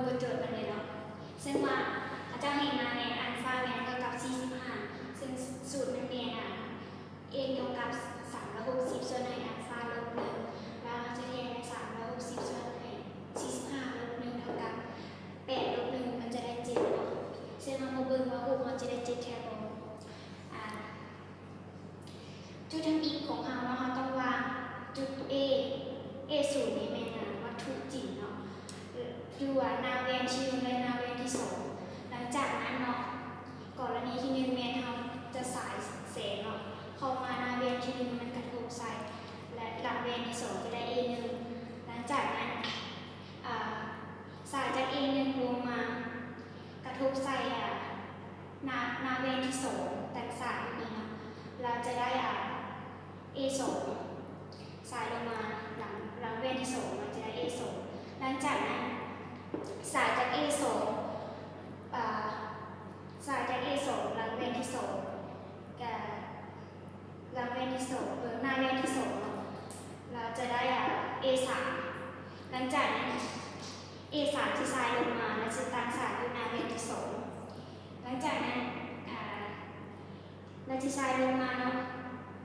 ບົດໂຈດມັນເລີຍເນາະ ເຊິ່ງວ່າເຂົາເຈົ້າໃຫ້ມາແມ່ນອັນຟາແມ່ນເທົ່າກັບສີ່ສິບຫ້າ ເຊິ່ງສູດມັນແມ່ນ ອາ ເອ ເທົ່າກັບສາມຮ້ອຍຫົກສິບ ສ່ວນໃຫ້ອັນຟາລົບໜຶ່ງ ແລ້ວເຮົາຈະແທນສາມຮ້ອຍຫົກສິບ ສ່ວນໃຫ້ສີ່ສິບຫ້າລົບໜຶ່ງ ເທົ່າກັບແປດລົບໜຶ່ງ ມັນຈະໄດ້ເຈັດເນາະ ເຊິ່ງເຮົາມາເບິ່ງວ່າຮູບເຮົາຈະໄດ້ເຈັດແທ້ບໍ່ ອາ ຈຸດທຳອິດຂອງເຮົາເນາະ ເຮົາຕ້ອງວາງຈຸດ A A ສູນນີ້ແມ່ນ ອາ ວັດຖຸຈິງເນາະ ຢູ່ ອາ ໜ້າແວ່ນທີໜຶ່ງ ແລະ ໜ້າແວ່ນທີສອງ ຫຼັງຈາກນັ້ນເນາະ ກໍລະນີທີໜຶ່ງແມ່ນເຮົາຈະສາຍແສງເນາະ ເຂົ້າມາໜ້າແວ່ນທີໜຶ່ງ ມັນກະທົບໃສ່ ແລະ ຫຼັງແວ່ນທີສອງຈະໄດ້ A ໜຶ່ງ ຫຼັງຈາກນັ້ນ ອາ ສາຍຈາກ A ໜຶ່ງລົງມາກະທົບໃສ່ ອາ ໜ້າ ໜ້າແວ່ນທີສອງ ແຕ່ງສາຍຢູ່ນີ້ເນາະ ລະຈະໄດ້ ອາ A ສອງ ສາຍລົງມາຫຼັງ ຫຼັງແວ່ນທີສອງ ລະຈະໄດ້ A ສອງ ຫຼັງຈາກນັ້ນ ສາຍຈາກ A ສອງ ອາ ສາຍຈາກ A ສອງ ຫຼັງແວ່ນທີສອງ ກະ ຫຼັງແວ່ນທີສອງ ເອີ ໜ້າແວ່ນທີສອງເນາະ ລະຈະໄດ້ ອາ A ສາມ ຫຼັງຈາກນັ້ນ A ສາມຈະສາຍລົງມາ ລະຈະຕັ້ງສາຍຢູ່ໜ້າແວ່ນທີສອງ ຫຼັງຈາກນັ້ນ ອາ ລະຈະສາຍລົງມາເນາະ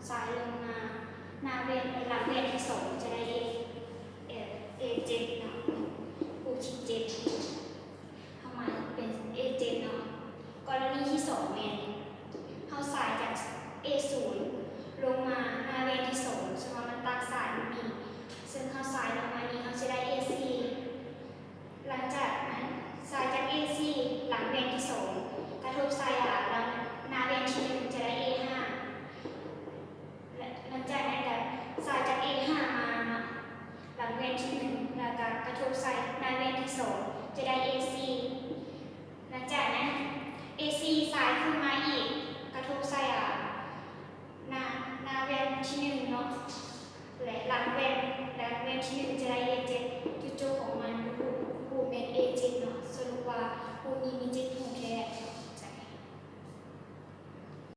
ສາຍລົງມາ ໜ້າແວ່ນ ຫຼັງແວ່ນທີສອງ ຈະໄດ້ A ເອີ A ເຈັດເນາະ ຮູບທີເຈັດ ເຮົາມາເປັນ A ເຈັດເນາະ ກໍລະນີທີສອງແມ່ນ ເຮົາສາຍຈາກ A ສູນລົງມາໜ້າແວ່ນທີສອງ ເຊິ່ງວ່າມັນຕັ້ງສາຍຢູ່ນີ້ ເຊິ່ງເຮົາສາຍລົງມານີ້ ເຮົາຈະໄດ້ A ສີ່ ຫຼັງຈາກນັ້ນ ສາຍຈາກ A ສີ່ ຫຼັງແວ່ນທີສອງ ກະທົບໃສ່ ອາ ຫຼັງ ໜ້າແວ່ນທີໜຶ່ງ ຈະໄດ້ A ຫ້າ ແລະ ຫຼັງຈາກນັ້ນກະສາຍຈາກ A ຫ້າ ມາເນາະ ຫຼັງແວ່ນທີໜຶ່ງ ລະກະກະທົບໃສ່ໜ້າແວ່ນ